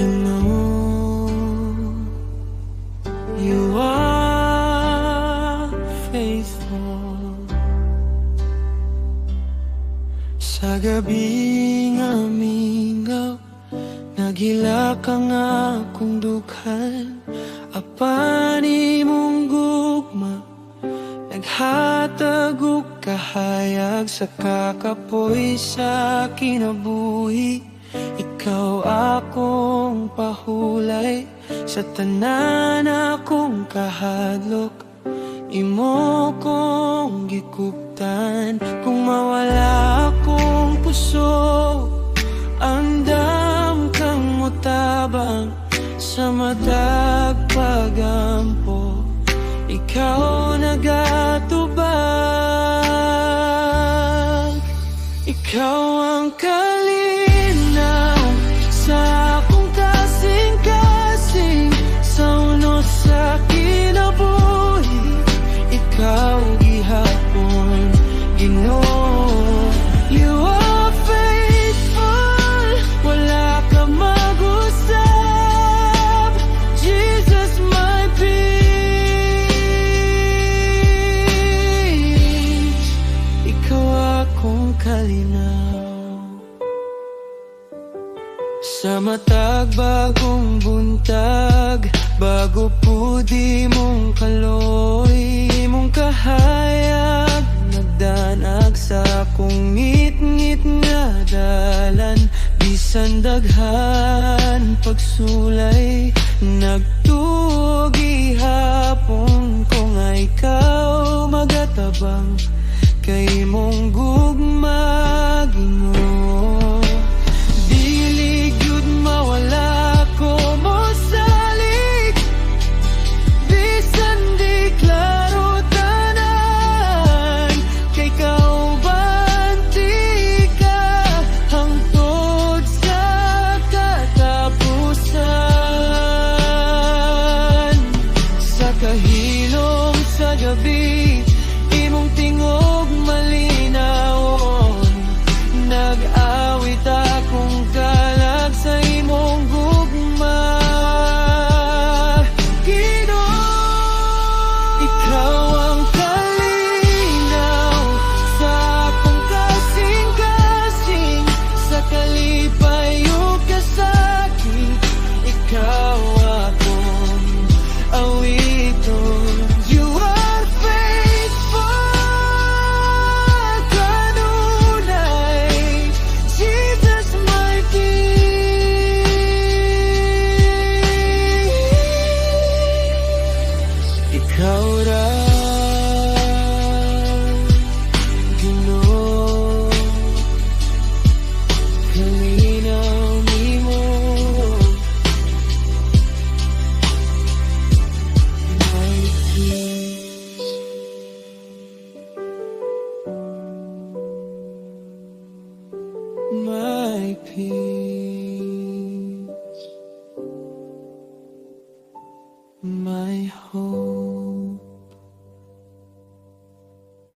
Ginoo. You are faithful. Sa gabi nga mingaw, naghilak ang akong dughan. Apan imong gugma naghatag og kahayag. Sa kakapoy sa kinabuhi, ikaw akong pahulay. Sa tanan akong kahadlok, imo kong gikuptan. Kung mawala akong kusog, andam kang motabang. Sa matag pagampo, ikaw nagatubag. Ikaw ang kalinaw sa akong kasing-kasing. Sa unos sa kinabuhi, ikaw gihapon, Ginoo. You are faithful. Wala ka mag-usab. Jesus, my peace. Ikaw akong kalinaw. Sa matag bagong buntag, bago pud imong kaloy, imong kahayag nagdanag sa akong ngit-ngit nga dalan. Bisan daghan pagsulay, nagtuo gihapon ko nga ikaw magatabang kay imong gugma, Ginoo. Dili gyud mawala ko mosalig. Bisan di klaro tanan, kay kauban tika hangtod sa katapusan. Sa kahilom sa gabi, imong tingog malinawon. Nag-awit akong kalag sa imong gugma, Ginoo. Ikaw ang kalinaw sa akong kasing-kasing. Sa kalipay ug kasakit, ikaw akong awiton. You are faithful kanunay. Jesus, my peace. Ikaw ra, Ginoo. Kalinaw nimo, my peace. My peace.